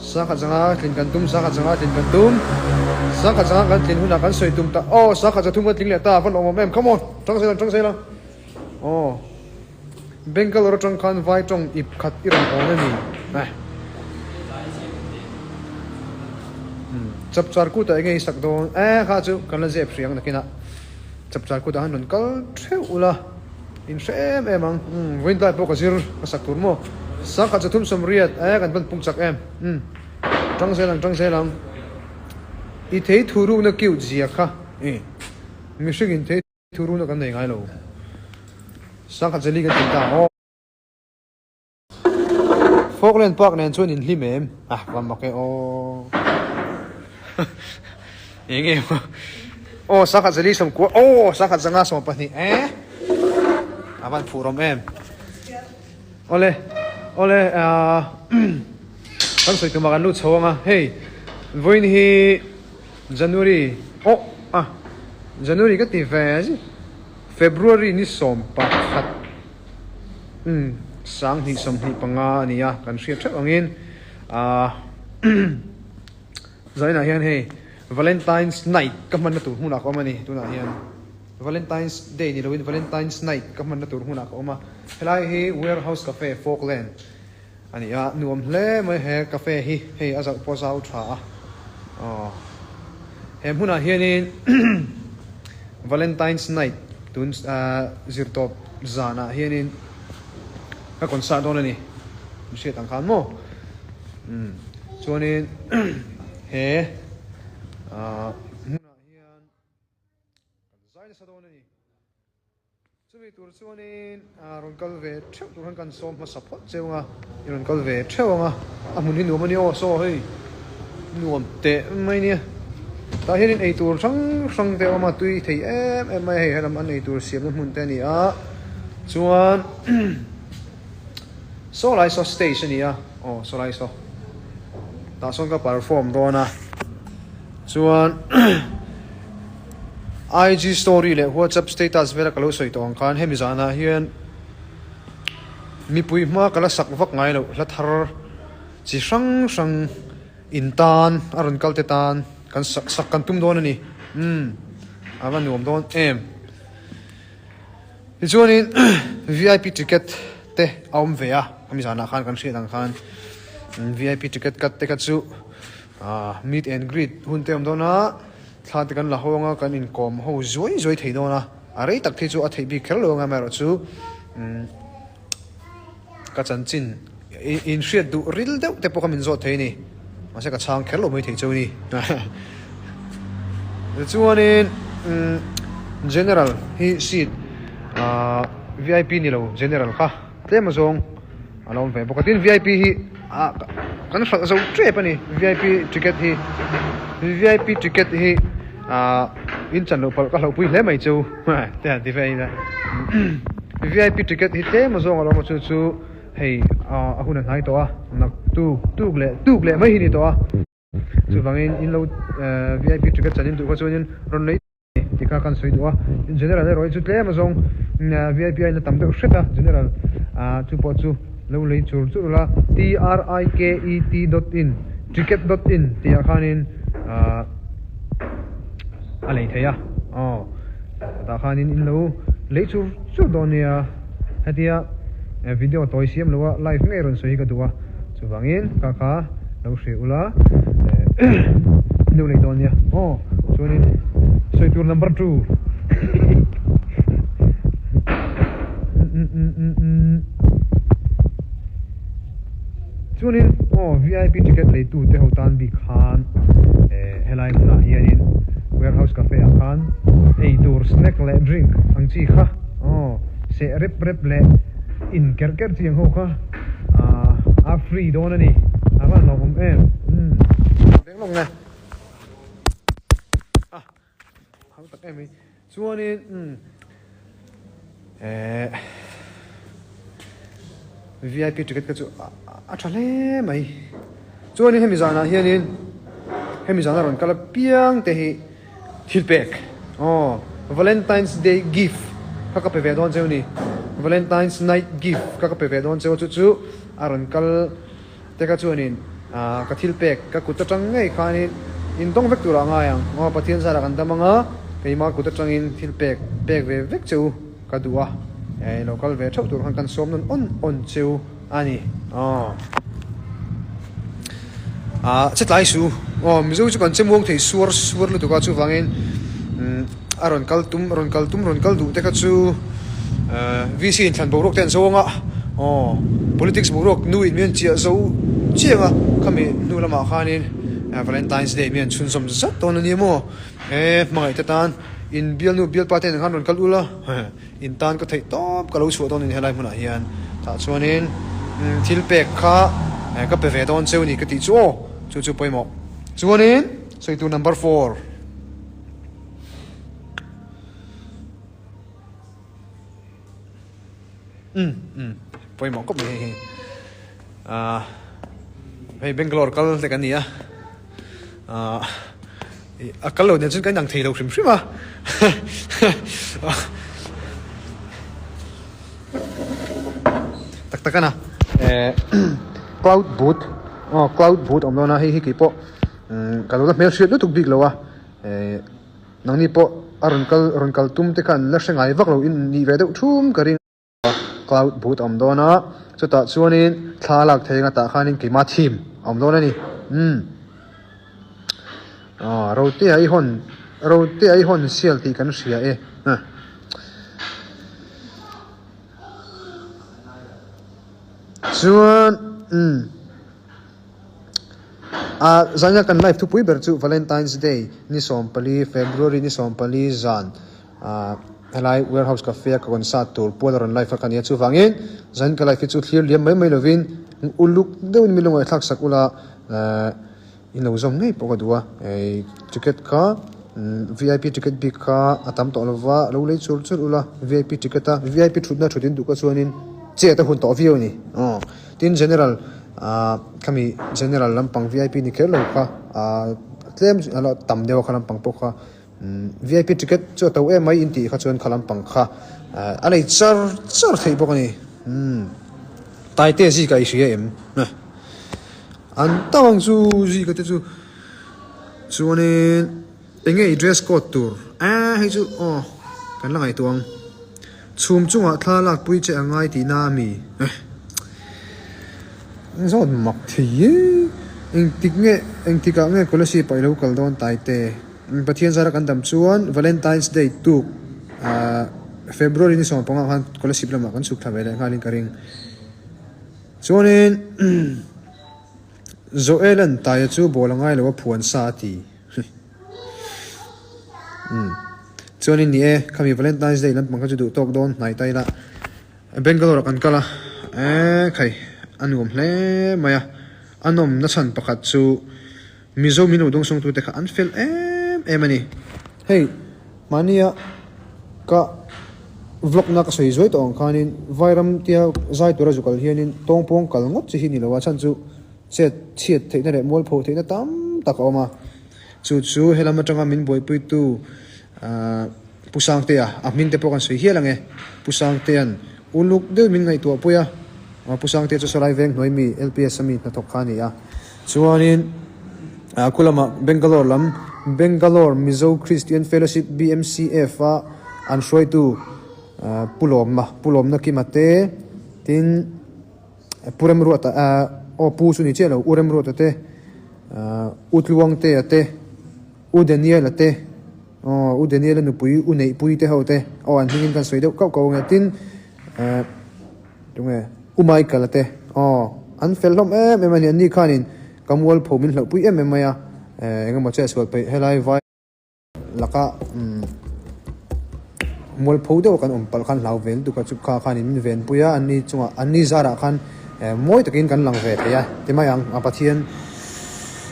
Sangkhat zanga tlin kan tum, sangkhat zanga tlin kan tum. Sangkhat zanga kan tlin hunah kan sawi tum ta. Aw, sangkhat zathum kan tling leh ta, a va lawmawm em. Come on, tang zel ang, tang zel ang. Aw, Bangalore atang khan vai tawng ip khat i rawn awn a ni. Eh. Chapchar kutah enge i sak dawn? Eh, kha chu kan la zep hriang nakinah. Chapchar kutah han rawn kal theuh ula. In hre em em ang. Umm vawiin tlai pawh ka zir ka sak tur maw? Sangkhat chathum sawmriat eh kan van pung chak em. Umm tang zel ang tang zel ang. I thei thu rukna cute zia kha i mihring in thei thu rukna kan nei ngai lo. Sangkhat zali kan tih ta aw. Falkland Park nen chuan in hlim em? Ah va mak e aw. Eng nge maw? Aw sangkhat zali sawmkua aw sangkhat zanga 12 eh a van phuh rawm em. Awle awle ah kan sawi tumah kan lut chho ang a hei vawiin hi January aw ah January ka ti ve a February ni 11. Umm 20 25 a ni a, kan hriat theuh angin ahh zainah hian hei Valentine's night ka hmanna tur hmunah ka awm a ni tunah hian Valentine's day ni loin Valentine's night ka hmanna tur hmunah ka awm a, helai hi Warehouse Cafe Falkland a ni a, nuam hle mai he cafe hi hei a zauh pawh a zau tha a, aw he hmunah hianin Valentine's night tun ahh zirtawp. Zanah hianin ka concert dawn a ni, min hriat ang khan maw? Umm chuanin he ah hmunah hian kan zai nasa dawn a ni. Chumi tur chuanin ah rawn kal ve theuh tur khan kan sawm hmasa phawt cheu ang a, i rawn kal ve theuh ang a, a hmun hi nuam a ni aw saw hei nuam teh mai nia. Tah hianin eitur hrang hrang te a awm a, tui thei em em mai a hei helam an eitur siamna hmun te a ni a, chuan saw lai saw stage a ni a, aw saw lai saw tah sawn ka perform dawn a, chuan IG story leh whatsapp status vela ka lo sawi tawh ang khan hemi zanah hian mipui hma ka la sak vak ngai loh hla thar chi hrang hrang. In tan, a rawn kal te tan kan sak sak kan tum dawn a ni. Umm, a va nuam dawn em. Tichuanin vip ticket te a awm ve a, hemi zanah khan kan hriat ang khan vip ticket cut te kha chu ah meet and greet hun te a awm dawn a, thla te kan la ho anga kan inkawm ho zuai zuai thei dawn a, a rei tak phei chu a theih bik kher lo ang a, amaherawhchu umm. Ka chanchin in hriat duh ril deuh te pawh kha min zawt thei a ni. Mahse ka chhang kher lo mai thei cheu a ni. Tichuanin General hi seat vip ni lo General kha tlem azawng a lo awm ve bawk a. Tin vip hi kan hralh zo tep a ni vip ticket hi. Vip ticket hi in chan loh palh ka hlauhpui hle mai cheu te han ti ve a nia. Vip ticket hi tlem azawng alawm a chu chu hei a hun a hnai tawh a nak tuk tuk leh tuk leh mai hi ni tawh a chuvangin in lo vip ticket chan in duh kha chuanin rawn lei tih kha kan sawi duh a general erawh hi chu tlem azawng vip a in a tam deuh hret a general chu pawh chu lo lei chur chur ula triket dot in ticket dot in tih ah khanin a lei thei a aw. Tah khanin in lo lei chur chur dawn nia, hetia video tawi siam lo a live ngei rawn sawi hi ka duh a, chuvangin ka kha lo hre ula in lo lei dawn nia aw, chuanin sawi tur number 2 Chuanin aw vip ticket leitu te ho tan bik khan helai hmunah hianin warehouse cafe ah khan eitur snack leh drink ang chi kha aw seh rep rep leh in kerh kerh chi ang ho kha a free dawn a ni a van hlauhawm em umm. Veng lawng nge a hau tak em mai chuanin umm eh vip ticket kha chu a tha hle mai chuanin hemi zanah hianin hemi zana rawn kal apiang te hi thil pek aw valentine's day gift kha ka pe ve dawn cheu a ni valentine's night gift kha ka pe ve dawn cheu a chu chu a rawn kal te kha chuanin. Ka thil pek ka kut atang ngei khanin in dawng vek turah a ngai ang. Aw Pathian zarah kan dam anga keimah kut atangin thil pek pek ve vek che u ka duh a, i lo kal ve theuh tur khan kan sawm nawn awn awn che u a ni. Aw ah che tlai su aw Mizo chu kan che muang thei suar suar lutuk a chuvangin a rawn kal tum rawn kal tum rawn kal duh te kha chu VC in thlan boruak te an zo ang a aw politics boruak nu in min chiah zo chiang a khami hnu lamah khanin Valentine's Day mi an chhunzawm zat dawn a ni maw e hmangaih te tan in bialnu bialpa te nen khan rawn kal ula in tan ka theih tawp ka lo chhuah dawn a ni helai hmunah hian tah chuanin thil pek kha ka pe ve dawn cheu a ni ka tih chu aw chu chu pawimawh chuanin sawi tur number four. Um um pawimawh khawp mai hei hi ah hei Bangalore kal te kan ni a ah a kal lo nen chuan kan inang thei lo hrim hrim a tak tak a na eh cloud boot aw cloud boot a awm dawn a hei hi keipawh ka lo la hmelhriat lutuk bik lo a. Eh, nangni pawh a rawn kal rawn kal tum te khan la hre ngai vak lo in nih ve deuh thum ka ring a, cloud boot a awm dawn a, chutah chuanin thla lak thei anga tah khanin keimah thim a awm dawn a ni, umm ah rotea i hawn rotea i hawn sial tih kan hria e, huh. Chuan umm. A zaina kan live thupui ber chu Valentine's Day ni 14 February ni 14 zan helai Warehouse Cafe a ka concert tur pual a rawn live a ka nia chuvangin zain ka live hi chu thlir liam mai mai lovin uluk deuhin mi lungaih thlak sak ula in lo zawm ngei pawh ka duh a ticket kha vip ticket bik kha a tam tawh lova lo lei chur chur ula vip ticket a vip thutna thut in duh ka chuanin chet a hun tawh viau a ni aw. Tin General ah khami General lampang vip ni kher lo kha ah tlem a la tam deuh a kha lampang pawh kha vip ticket chu a to em mai in tih kha chuan kha lampang kha a lei char char theih bawk a ni umm Taite zika i hria em an tam ang chu zika te chu chuanin. Enge i dress code tur? Aaa hei chu aw kan la ngaihtuah ang. Chhum chungah thla lak pui che a ngai tihna a mi? Eh zawt mak thei e. Engtik nge engtikah nge Kolasib ah i lo kal dawn Taite? Pathian zara kan dam chuan Valentine's Day tuk ah February ni 15 khan Kolasib lamah kan chhuk thla ve leh nghalin ka ring. Chuanin Joel-a'n Taia chu ball a ngai lo a phuan sa a ti. Umm chuanin ni e khami Valentine's Day lampang kha chu duh tawk dawn hnai ta ila Bangalore ah kan kal a eee khai a nuam hle mai a a nawm na chhan pakhat chu Mizo min lo dawngsawng tute kha an fel em em a ni. Hei mahnia ka vlog na ka sawi zuai tawh ang khanin Vairam tia zai tura zu kal hianin tawngpawng kal ngawt chi hi ni lo a chhan chu Chet chhiat theihna leh mualpho theihna tam tak a awm a, chu chu helam atanga min buaipuitu Pu Sangtea, a hming te pawh kan sawi hial ang e, Pu Sangtea'n uluk deuhin min ngaihtuah pui a, Pu Sangtea chu Sawlai Veng hnuai mi LPS a mi hnathawk kha a ni a, chuanin khu lamah Bangalore lam Bangalore Mizo Christian Fellowship BMCF a an hruaitu Pu Lawmna, Pu Lawmna Kima te tin. Pu Remruata aw Pu chu ni chiah lo, U Remruata te, U Tluangtea te, U Daniela te, aw U Daniela nupui U Neihpui te ho te, aw an hmingin kan sawi deuh kauh kauh ang e, tin tunge U Michael-a te, aw an fel hlawm em em a ni, anni khanin ka mualpho min hlauhpui em em mai a, engemaw che a sual peih helai vai. Laka mualpho deuh kan awm palh khan hlau ve lutuk a chu kha khanin min venpui a anni chungah anni zarah khan mawi takin kan lang ve thei a ti mai ang a Pathian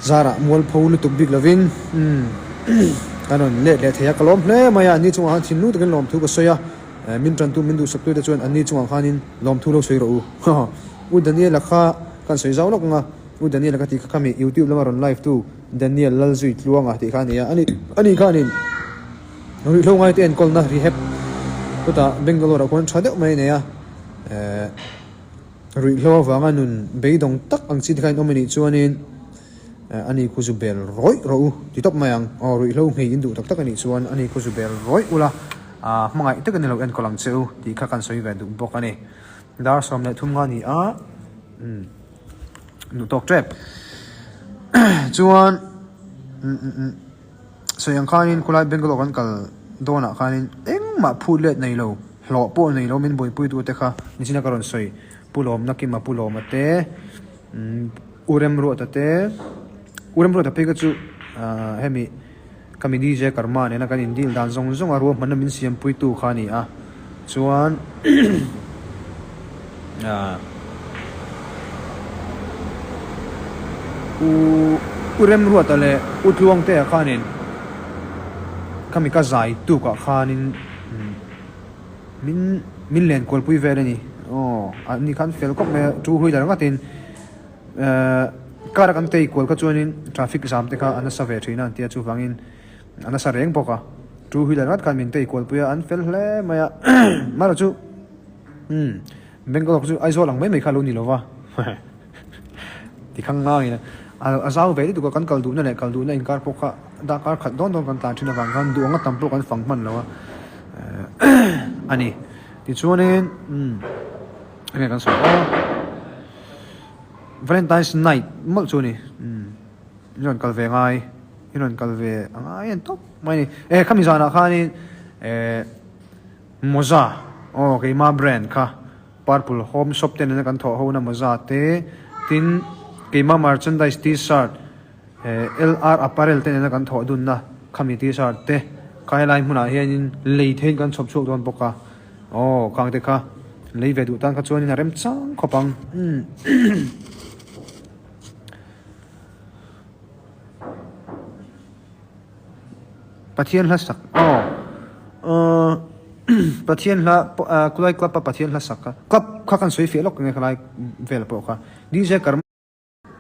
zarah mualpho lutuk bik lovin kan rawn let leh thei a ka lawm hle mai a anni chungah khan thinlung takin lawmthu ka sawi a min tantu min duhsak tute chuan anni chungah khanin lawmthu lo sawi rawh u U Daniela kha kan sawi zau lawk ang a. U Daniel ka tih kha khami YouTube lama rawn live tu Daniel Lalzui Tluanga tih kha a ni a, ani ani khanin ruihhlo ngaite enkawlna rehab chutah Bangalore ah khuan tha deuh mai a nei a, eh. Ruihhlo avanga nun beidawng tak ang chi te kha in awm a nih chuanin ani khu zu bel rawih rawh u ti tawp mai ang. Aw ruihhlo nghei in duh tak tak a nih chuan ani khu zu bel rawih ula hmangaih tak a ni lo enkawl ang che u tih kha kan sawi ve duh bawk a ni. Dar 13 nga a ni a umm duh tawk tep chuan umm umm umm sawi ang khanin khulai Bangalore kan kal dawnah khanin engmah phut let nei lo. Hlawh pawh nei lo min buaipui tu te kha nichina ka rawn sawi Pu Lawmna Kima Pu Lawma te U Remruata te U Remruata phei kha chu hemi ka mi DJ Karma nena kan in deal dan zawng zawng a ruahmanna min siampui tu kha a ni a chuan U U Remruata leh U Tluangtea khanin khami ka zai tukah khanin. Min min len kualpui vel a ni. Aw, an ni khan fel khawp mai a, two wheeler ngatin ehh car a kan tei kual kha chuanin traffic jam te kha a nasa ve thin a an tia chuvangin a nasa reng bawk a, two wheeler ngat khan min tei kualpui a an fel hle mai a marawh chu umm Bangalore chu Aizawl ang mai mai kha a lo ni lo va. Tikhang ngangin a zau ve lutuk a, kan kal duhna leh kal duhna inkar pawh kha darkar khat dawn dawn kan tlan thin avang khan duh anga tam pawh kan fang hman lo a a ni. Tichuanin umm enge kan sawi aw Valentine's night mawlh chu a ni umm in rawn kal ve ngai in rawn kal ve a ngai en tawp mai a ni. Eh khami zanah khanin eh mawza aw keima brand kha. Purple Home Shop te nena kan thawh ho na mawza te, tin keimah merchandise t-shirt eh LR Apparel te nena kan thawh dunna khami t-shirt te kai lai hmunah hianin lei theiin kan chhawp chhuak dawn bawk a, aw khang te kha lei ve duh tan kha chuanin a rem chang khawp ang umm. Pathian hla sak aw aw Pathian hla Kulai club a Pathian hla sak kha club kha kan sawi fiah lawk nge khalai vel pawh kha DJ Karma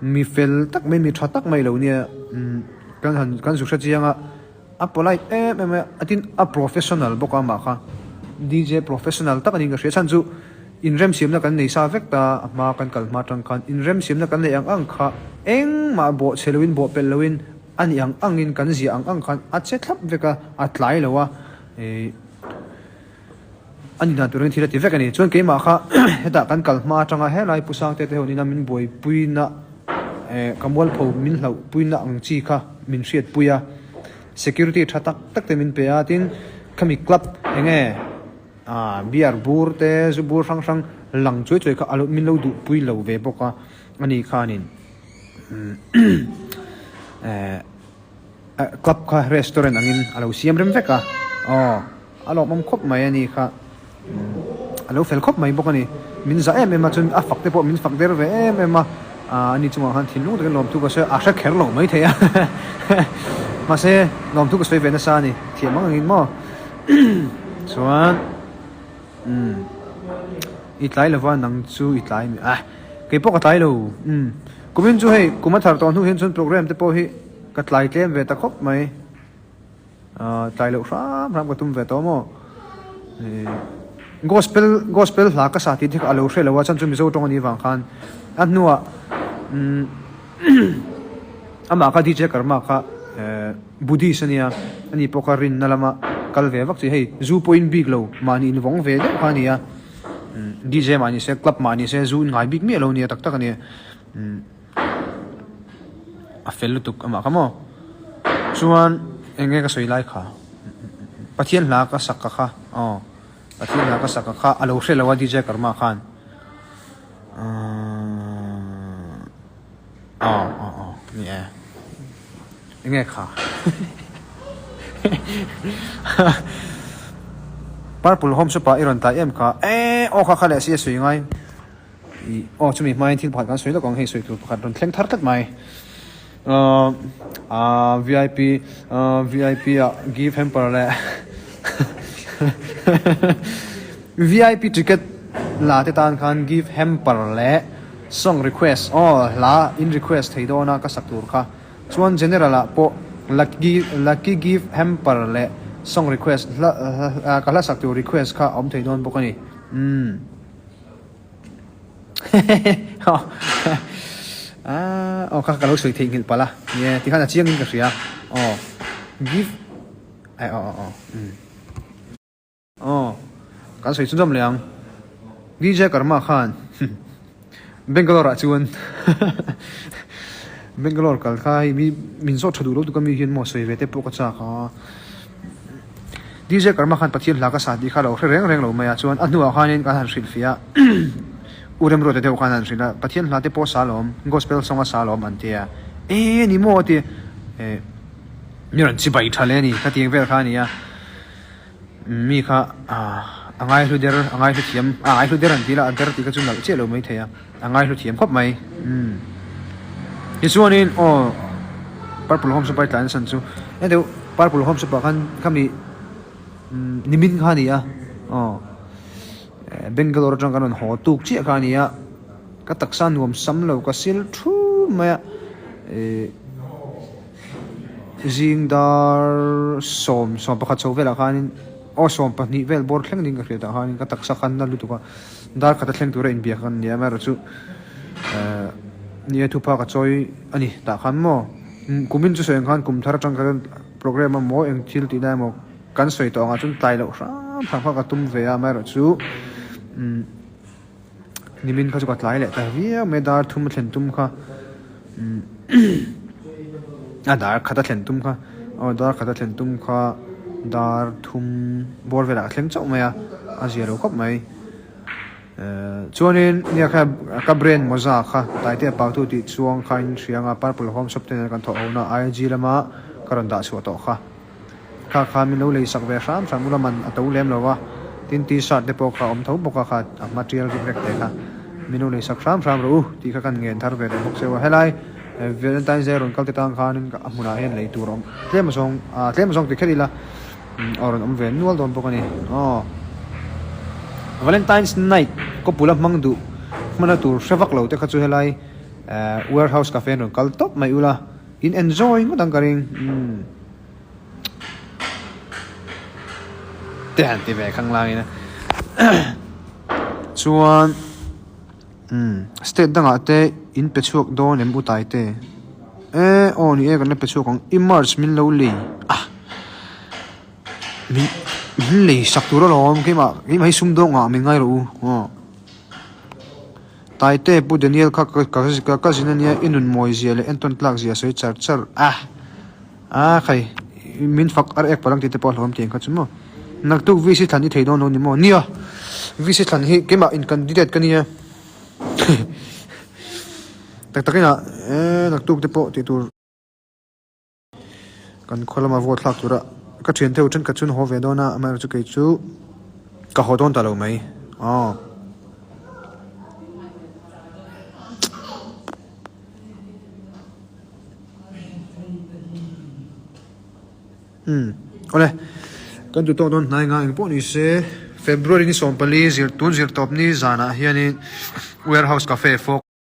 mi fel tak mai mi tha tak mai lo nia kan han kan zu hre chiang a a polite em em a a tin a professional bawk a amah kha DJ professional tak a niin ka hria chhan chu inremsiamna kan nei sa vek ta a hma kan kal hma atang khan inremsiamna kan neih ang ang kha engmah bawh chhe loin bawh pelh loin A nih ang angin kan ziah ang ang khan a che thlap vek a, a tlai lo a, ih a ni dan turin thil a ti vek a ni. Chuan keimah kha hetah kan kal hma atanga helai Pu Sangte te ho nena min buaipuina eh ka mualpho min hlauhpuina ang chi kha min hriatpui a, security tha tak tak te min pe a, tin khami club eng nge ah beer bur te zu bur hrang hrang lang chuai chuai kha a lo min lo duhpui lo ve bawk a, a ni khanin. Club kha restaurant angin a lo siam rem vek a aw a lawmawm khawp mai a ni kha a lo fel khawp mai bawk a ni min zah em em a chuan a fak te pawh min fak der ve em em a ah ani chungah khan thinlung takin lawmthu ka sawi a a hre kher lo mai thei a mahse lawmthu ka sawi ve nasa a ni thiam ang angin maw chuan. Umm i tlai lova nang chu i tlai mi ah kei pawh ka tlai lo umm kumin chu hei kum a thar tawh hnu hian chuan program te pawh hi ka tlai tlem ve ta khawp mai ah tlai loh hram hram ka tum ve tawh maw ih gospel gospel hla ka sa tih te kha a lo hre lo a chhan chu mizo tawng a nih vang khan a hnuah umm amah kha DJ Karma kha eh. Buddhist a nia, ani pawh kha rinna lama kal ve vak chi hei zu pawh in bik lo mahni in vawng ve deuh kha a ni a, DJ mah ni se club mah ni se zu in ngai bik miah lo a nia tak tak a nia, a fel lutuk amah kha maw chuan eng nge ka sawi lai kha Pathian hla ka sak ka kha aw Pathian hla ka sak ka kha a lo hre lo a DJ Karma khan ahh. Aw aw aw ni e. Enge kha? Purple home shop ah i rawn tlai em kha? Eee aw kha kha leh si a sawi ngai. Ih aw chumi hmain thil pakhat kan sawi lawk ang hei sawi tur pakhat rawn thleng thar tlat mai. Aaa vip aaa vip ah gift hamper leh vip ticket la te tan khan gift hamper leh Song request aw hla in request thei dawn a ka sak tur kha chuan general ah pawh lucky lucky gift hamper leh song request hla ka hla sak tur request kha a awm thei dawn bawk a ni umm. Aw aw kha ka lo sawi theihnghilh palh a, nie tikhan a chiang in ka hria aw give eh aw aw aw umm aw kan sawi chhunzawm leh ang DJ Karma khan Bangalore ah chuan Bangalore kal kha hei mi min zawt tha duh lo tuk a mi hian maw sawi ve te pawh ka chak a DJ Karma khan Pathian hla ka sa tih kha lo hre reng reng lo mai a chuan a hnuah khanin kan han hrilhfiah a U Remruata deuh khan an hrilh a Pathian hla te pawh sa lawm Gospel song a sa lawm an ti a e ni maw a ti eh mi rawn chibai tha le a ni khatiang vel kha a ni a. Mi kha a ngaihlu der, a ngaihlu thiam, a ngaihlu der an ti la, a der tih kha chu nalh chiah lo mai thei a, a ngaihlu thiam khawp mai. Umm. Tichuanin aw Purple Home Shop a tlan san chu e deuh Purple Home Shop ah khan khami nimin kha a ni a, aw Bangalore atang kan rawn haw tuk chiah kha a ni a, ka taksa nuam sam lo ka sil thu mai a, eh. Zing dar sawm 11 chho velah khanin aw 12 vel bawr thleng ding ka hriat ah khanin ka taksa khan na lutuk a, dar khat a thleng tura inbiak an ni a, amaherawhchu eh ni a thupa ka chawi a ni tah khan maw kumin chu sawi ang khan kum thar atang khan programme a maw eng thil tih na emaw kan sawi tawh angah chuan tlai loh hram hram kha ka tum ve a, amaherawhchu umm nimin kha chu ka tlai leh ta viau mai a, dar thum a thlen tum kha umm a dar khat a thlen tum kha aw dar khat a thlen tum kha dar thum bawr velah a thleng chauh mai a a zia lo khawp mai ehh chuanin nia kha ka brand mawza kha taite a pautu tih chuang kha in hria anga purple home shop te nen kan thawh ho na IG lama ka rawn dah chhuah tawh kha. Kha kha min lo lei sak ve hram hram ula man a to lem lo a, tin t-shirt te pawh kha a awm tho bawk a kha a hma tial rip rek te kha min lo lei sak hram hram rawh u tih kha kan ngen thar ve leh bawk cheu a. Helai Valentine's Day rawn kal te tang khanin a hmunah hian lei tur a awm tlem azawng ah tlem azawng ti kher ila a rawn awm ve nual dawn bawk a ni. Aw Valentine's Night kawpula hmang duh hmana tur hre vak lo te kha chu helai warehouse cafe an rawn kal tawp mai ula. In enjoy ngawt ang ka ring umm te han ti ve khang lang ina chuan umm state dangah te in pe chhuak dawn em utai te e aw ni e kan la pe chhuak ang i merch min lo lei a min min lei sak tur alawm keimah keimah hi sumdawng ah min ngai rawh u aw. Taite Pu Daniel kha ka ka zin ania i nun mawi zia leh entawn tlak zia sawi char char a a khai min fak ar ek palang tih te pawh a hlawm tiang kha chu maw naktuk VC thlan i thei dawn lo ni maw nia VC thlan hi keimah in candidate ka nia tak takin ah e naktuk te pawh tih tur. Kan khaw lama vote thlak tura ka thian theuh thenkhat chuan haw ve dawn a, amaherawhchu kei chu ka haw dawn ta lo mai aw. Umm awle kan duh tawk dawn hnai nga engpawh ni se February ni 14 zir tun zir tawp ni zanah hianin warehouse cafe fawk.